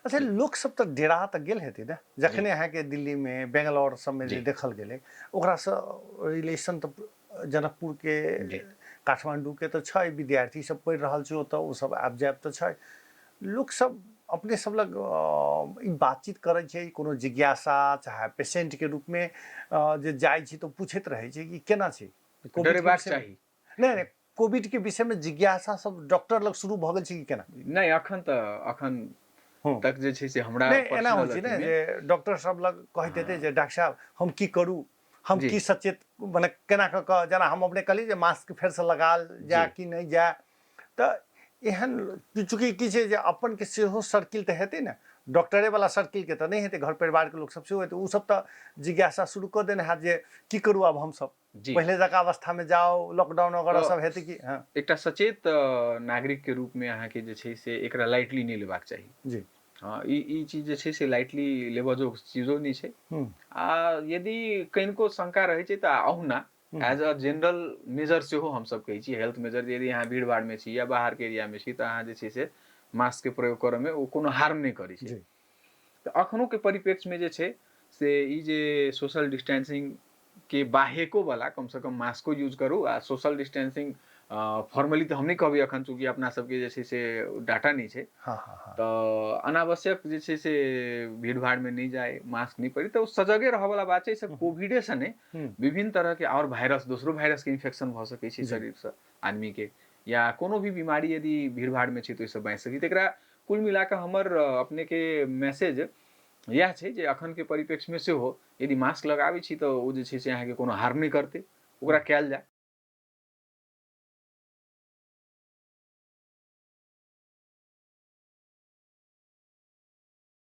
अच्छा, लोक सब तऽ डेरा तऽ गेल हेतै ने जखने अहाँके दिल्लीमे, बेंगलौर सबमे जे देखल गेलै, ओकरासँ रिलेशन तऽ जनकपुरके, काठमाण्डूके तऽ छै, विद्यार्थी सब पढ़ि रहल छै ओतऽ, ओ सब आबि जायब तऽ छै। लोक सब अपने सब लग ई बातचीत करै छै, कोनो जिज्ञासा चाहे पेशेंटके रूपमे जे जाइ छी तऽ पूछैत रहै छै कि केना छै कोविडके डरेबाक विषयमे? चाही? नहि नहि, कोविड के विषय में जिज्ञासा सब डॉक्टर लग शुरू भऽ गेल छै कि केना? नहि, अखन तऽ अखन तक जे छै से हमरा नहि, एना पर्सनल होइ छै ने अथीमे जे डॉक्टर सब लग कहैत हेतै जे डॉक्टर साहब, हम की करू, हम की सचेत, मने केना कऽ कऽ, जेना हम अपने कहली जे मास्क फेरसँ लगाल जाय कि नहि जाय, तऽ एहन चूँकि की छै जे अपन के सेहो सर्किल तऽ हेतै ने, डॉक्टरे वाला सर्किल के तऽ नहि हेतै, घर परिवार के लोक सब सेहो हेतै, ओ सब तऽ जिज्ञासा शुरू कऽ देने हैत जे की करू आब हमसब, पहिले जकाँ अवस्था में जाओ, लॉकडाउन वगैरह तऽ सब हेतै कि? हँ। एकटा सचेत नागरिक के रूप में अहाँके जे छै से एकरा लाइटली नहि लेबाक चाही। हँ, ई ई चीज जे छै से लाइटली लेबऽ जोग चीजो नहि छै। आ यदि कनिको शंका रहै छै तऽ अहुना एज अ जनरल मेजर सेहो हमसब कहै छी, हेल्थ मेजर, यदि अहाँ भीड़ भाड़मे छी या बाहरके एरियामे छी तऽ अहाँ जे छै से मास्कके प्रयोग करऽमे ओ कोनो हार्म नहि करै छै। तऽ अखनोके परिप्रेक्ष्यमे जे छै से ई जे सोशल डिस्टेंसिंग के बाहेको वाला कमसँ कम मास्को यूज करू आ सोशल डिस्टेंसिंग फॉर्मली तऽ हम नहि कहबै अखन, चूँकि अपना सबके जे छै से डाटा नहि छै, हँ हँ हँ तऽ अनावश्यक जे छै से भीड़ भाड़मे नहि जाय, मास्क नहि पहिरी, तऽ ओ सजगे रहयवला बात छै। ई सब कोविडेसँ नहि, विभिन्न तरहके आओर वायरस, दोसरो वायरसके इन्फेक्शन भऽ सकै छै शरीरसँ आदमीके, या कोनो भी बीमारी यदि भीड़ भाड़मे छै तऽ ओहिसँ बाँचि सकै। तऽ एकरा कुल मिलाकऽ हमर अपनेके मैसेज इएह छै जे अखनके परिप्रेक्ष्यमे सेहो यदि मास्क लगाबै छी तऽ ओ जे छै से अहाँके कोनो हार्म नहि करतै, ओकरा कयल जाय।